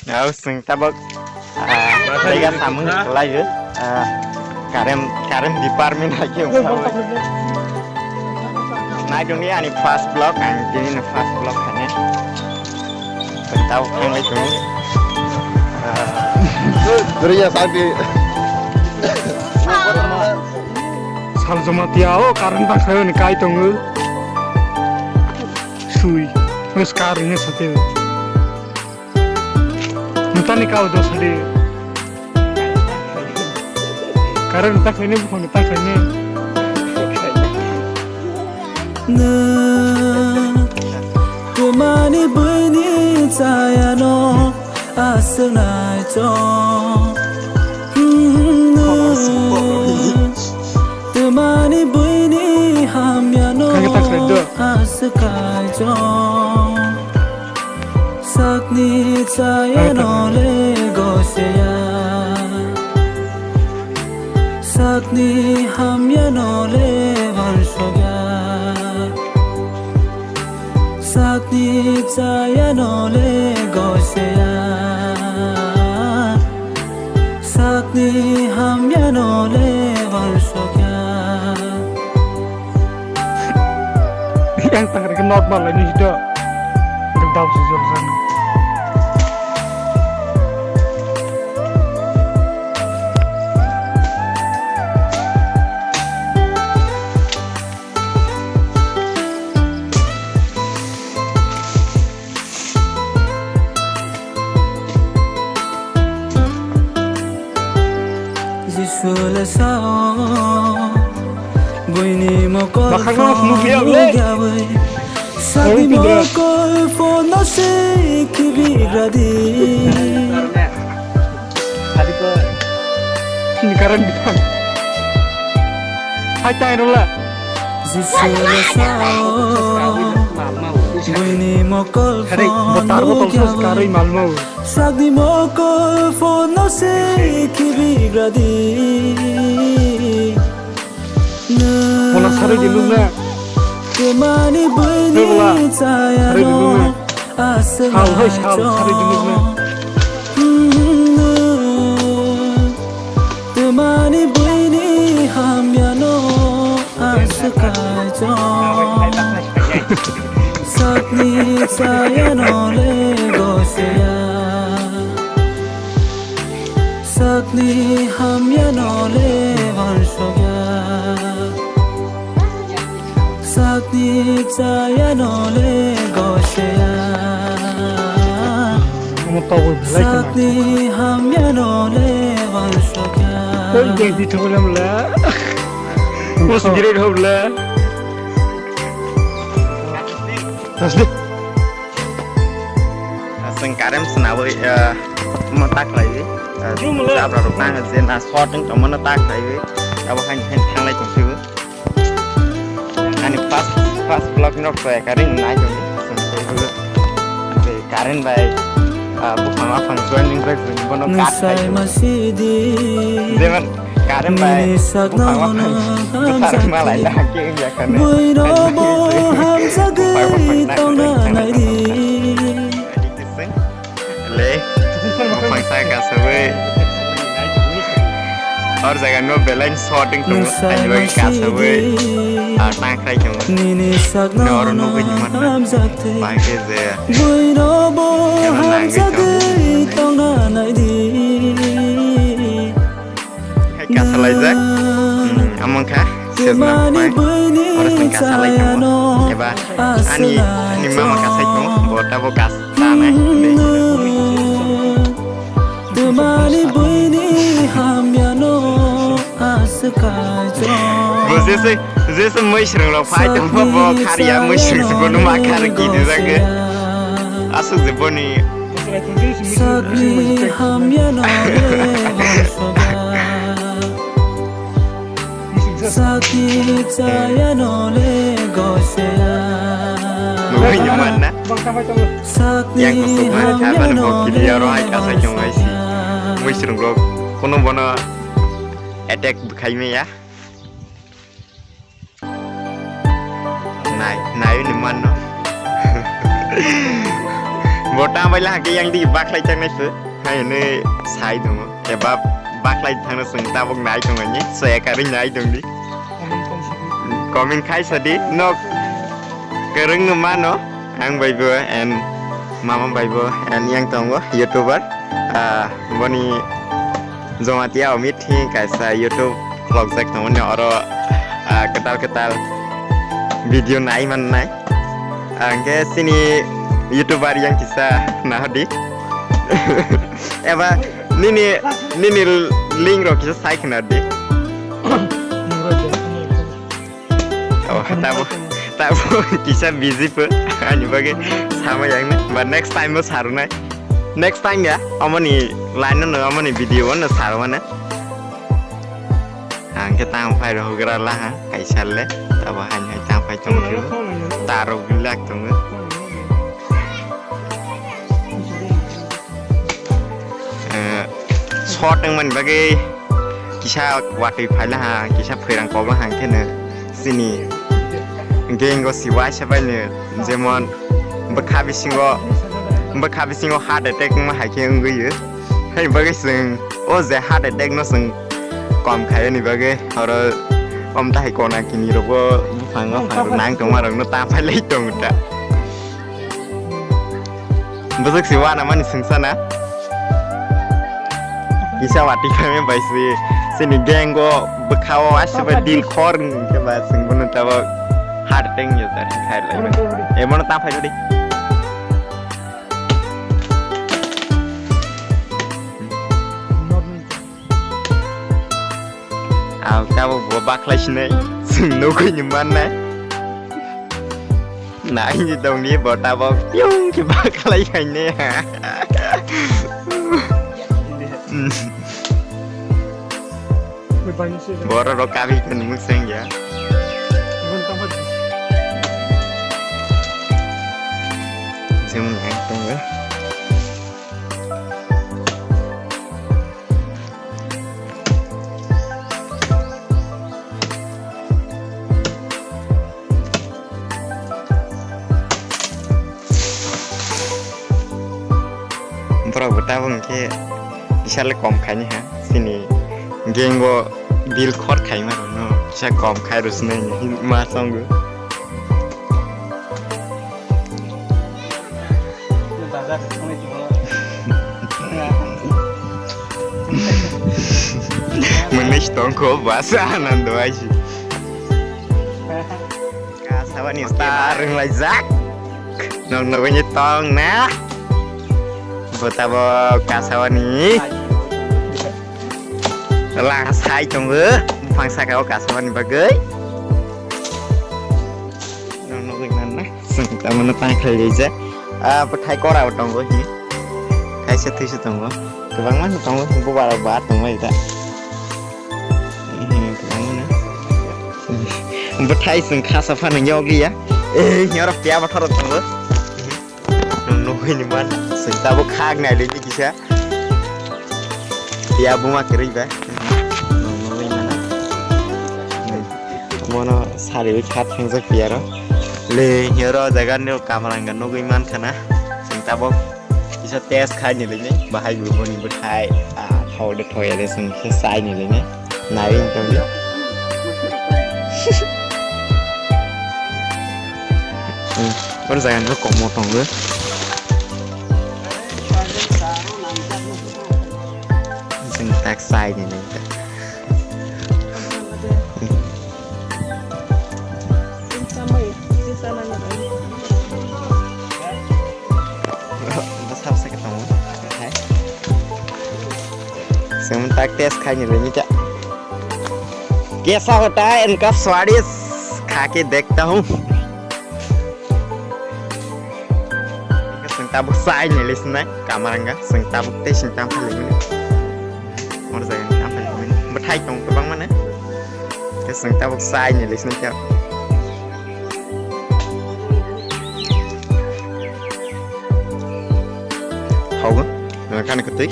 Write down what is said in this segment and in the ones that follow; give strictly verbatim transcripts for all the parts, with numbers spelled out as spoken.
Nao sing tabok, ah, taiga samung kelayo, ah, karem, karem department hai ke ungkha. Nai dong ni ani first vlog, ang tini ni first vlog hane. Tao khanglai tongo. Ah. Beri ya, santi. Saljoma tia o, karem tangkhayo ni kai tongo. Sui, nge skar nge sate. Nutani kau dos hadi. Karem ta khaini, bukhang ta khaini. Nwng twmani buini chayano aswk naichong. Nwng twmani buini hamyano aswk kaichong. Sakni chayano le goseya. Sakni hamyano le bansokya. Sakni chayano le goseya. Sakni hamyano le bansokya. Yang tangri ke not malai ni hito. Gedau si jorjan. Jisu le sao, buini mokol phano nukliya le. Sakni mokol phano se kibi gradi. Sini karan bithang. Hai tai rola. Jisu le sao, buini mokol phano nukya. Sakni mokol phano se kibi gradi. Mona sari di luna. Kemani buini chayano. Sal hai sal sari di luna. Twmani buini hamyano aswk kaichong. Sakni chayano le goseya. Sakni hamyano le bansokya. Sakni chayano le goseya. Sakni hamyano le bansokya. Koi geng di thoglam la. Mos gire thogla. Asli. Aseng karem senawi, eh, mo tak lagi. Eh, jabra rok nang je na short wng tongmano tak lagi. Abo hain hain thanglai tongsibo. Ani first, first vlog ni rok soya kari nai tong. Karen bai, ah, buphang aphang joining bai bono kat khai. Jeman karen bai buphang aphang besar malai da ke ya kane. Buino bo hamjagwi tongna naidi. Le, buphang sa kasawi. Hor jaga no belai short wng tongo, ani bagwi kasawi, ah, tang khlai tongo. Nini sakno no oro nugwi ni manna. Hamjakte. Bai khe je. Buino bo hamjagwi tongna naidi. Hai kasa laijak. Hmm, among kha. Sejna buphang. Oro seng kasa lai tongo. Eba ani, ani mama kasai tongo. Bo tabo kas. Twmani buini hamyano aswk kaichong. Bo jese, jese mwisrwng rok phai tongma bo kharya mwisrwng se bono ma khar ki di jage. Aswk je boni. Sakni hamyano le bansokya. Sakni chayano le goseya. Nugwi ni manna. Sakni hamyano le bansokya. Mwisrwng rok kono bono attack khai maya. Nai, nai ni manno. Bo Bo tang bai lahakhe yang di baklai tangnai pho. Hai hwnwi sai tongo. Eba baklai thangna chwng tabuk nai tongo ni. Soya karwi nai tong di. Comment khai sa di. Nok kwrwng no mano. Ang bai bo and mama bai bo and yang tongo YouTuber. Ah, boni Jamatia Amit hi kaisa YouTube vlog jak tongo ni oro, ah, kwtal kwtal video nai mannai. Hingke chini YouTuber yang kisa nahodi. Eba nini, nini link rok kisa sai khna di. Oh, tabo, tabo kisa busy po. Ani bagwi sama yang na. But next time bo sarunai. Next time ya, amoni line no, amoni video no sarumane. Ang khe tang phai rw hugra laha, kaisa le, abo haino hai tang phai tong phio, taro bilak tongo. Eh, short wng mani bagwi kisa watwi phai laha, kisa phairang kok laha, ang khe no chini gang o si waisa bai no, jemon bwkha bisingo, bwkha bisingo heart attack wngma hai khe wngwi. Hai bagwi chwng o je heart attack no chwng kom khaiyani bagwi oro omtahai kona kini rogo buphang buphang nang tongma rokno ta phai lai tong ta. Bwswk se wana mani swngsa na. Kisa wati khaime bai se chini gang o bwkha o aswk bai dil khor hwnkhe ba chwng bono tabok heart attack ni jota khai lai. Ebono ta phai di. Ang tabok bo baklai sinai, chwng nugui ni mannai. Nai ni dong ni bo tabok, piung khe baklai kainai. Boro rok kabi khe nung seng ya. Jemon ang tongo. Borok bo tabuk hwnkhe kisa le kom khaini ha, chini gang o bill khor khaima rokno kisa kom khai rw sinai ma chongo. Mwnwi tongkho basa Anando aisi. Kasabani star wnglaijak. Nong nogwini tong na. Botabo kasabani. Lang sai tongo. Buphang saka o kasabani bagwi. Nong nogwi manna. Chwng tamano tang khlai rijak. Ah, bwthai kora bo tongo hi. Kaisa thwiso tongo. Kwbangma no tongo, bubar rok bar tongbai da. Kwbangma no. Bwthai chwng khasa phano yokliya. Eh, hini oro piya bothor rok tongo. Nong nugui ni man, chwng tabuk khak nai le kisa. Ya buma kwrwi ba. Nong nugui mana. Mono sari wi khat thangjak piya ro. Le hero jaga ni kamrang ga nugui man khana. Chwng tabuk kisa test khai ni le ni. Bahai bu boni bwthai. Ah, thau de thau ya de chwng khe sai ni le ni. Nai wng tong di. Hmm, oro jaga ni komo tongo. Chwng tak sai ni nai ta. Bwsa bwsa khe tongo. Hai. Chwng tak test khai ni le ni ta. Kaisa hota hai, inka swadish kha ke dekhta hoon. Chwng tabuk sai ni le sinai, kamaranga, chwng tabuk tei sing tam phai le mani. Mor jaga ni tam phai le mani. Bwthai tong kwbang mane. Chwng tabuk sai ni le sinai khe. Haugo, kani kwtwi.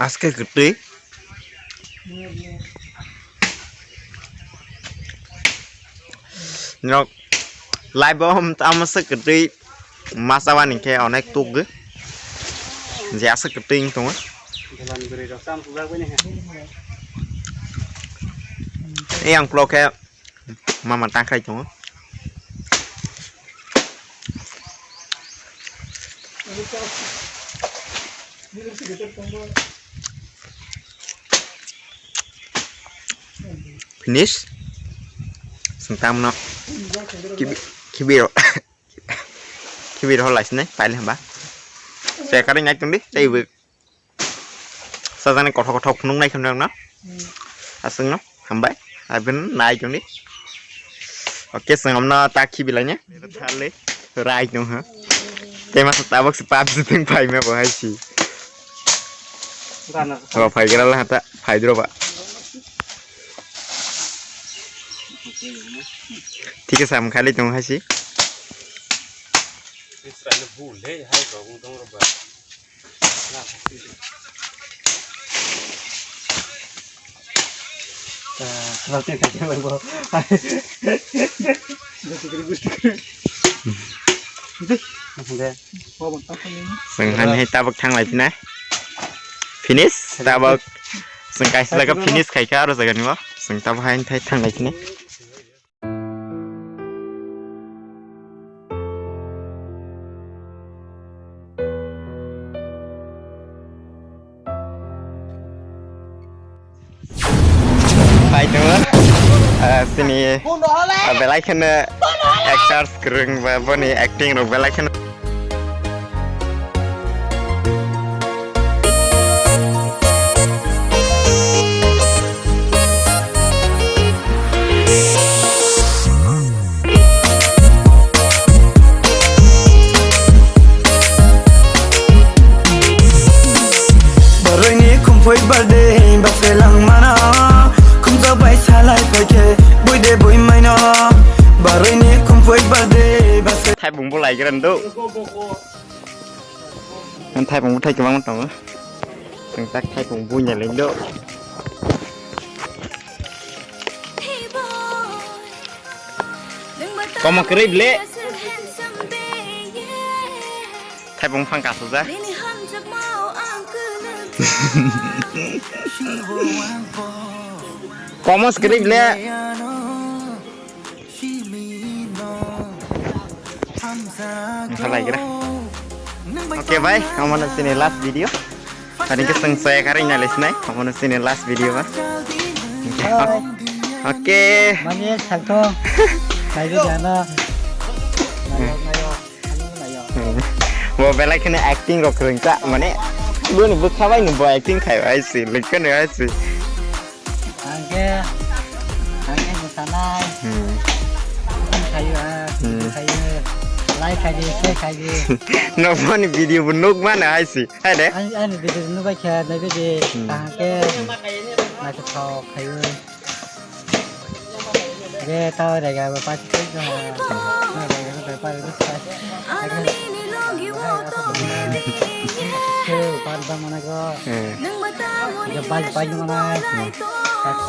Aske kwtwi. Nok live om tamo se kwtwi masa wani khe onek tuk gwi. Je aswk kwtwi wng tongo. Eyang ukulok khe mama tangkhrai tongo. Finish. Sengtamno kibi, kibiro. Kibiro lai sinai, paile hamba. Saya kari ngai tungdi, saya ibu. Sajani kothok kothok phunuk nai kheno no. Aswkno hambai. Abin nai tongdi. Oke, sengam na ta khibi laine. Thale rai tong ha. Tema sa tabak se pap se teng pai me bo hai si. Aba phai gira la hata phai dro ba. Thik ase, sam khali tong hai si. Chwng han hai tabuk thang lai pina. Finish tabuk. Chwng kaisa jaga finish khai kha aro jaga ni bo. Chwng tabuk hai thai thang lai pina. Pai tongo. Ah, sini, ah, belai kheno actors kwrwng ba boni acting rok belai kheno. Borokni khumphoi birthday ba phelang mano, khumjak bai salai phaikhe buide bui maino. Borokni khumphoi birthday ba phe- Thaibung bo laigra ndo. Ang thaibung bo thai kwbangma tongo. Ang tak thaibung buina lendo. Komo kwrwi ble. Thaibung phang kasajak. Komo kwrwi ble. Wngkha laigra. Okay bai, omono chini last video. Tani khe chwng chaya karwi nai lai sinai, omono chini last video ba. Okay. Mani sakto. Naiwi jana. Nayok, nayok. Bo belai kheno acting rok kwrwng ta, mane boni bwkha bai no bo acting khai bai si, lekha no hai si. Ang khe, ang khe mwsanai. Hmm. Ang khayo, ah, Hmm. Khayo. Like khaidi, share khaidi. Nokmani video bo nuk mano hai si. Hai de? Ang, ang video nuk bai khe, nai video. Hmm. Ang khe, naithothok khayo. Ge, tao rega ba pa chi ko ha. Rega ba pa ri pa. Ke pa ba mana ko. Hmm. Ge ba ba mana.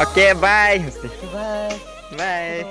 Okay, bye. Bye. Bye.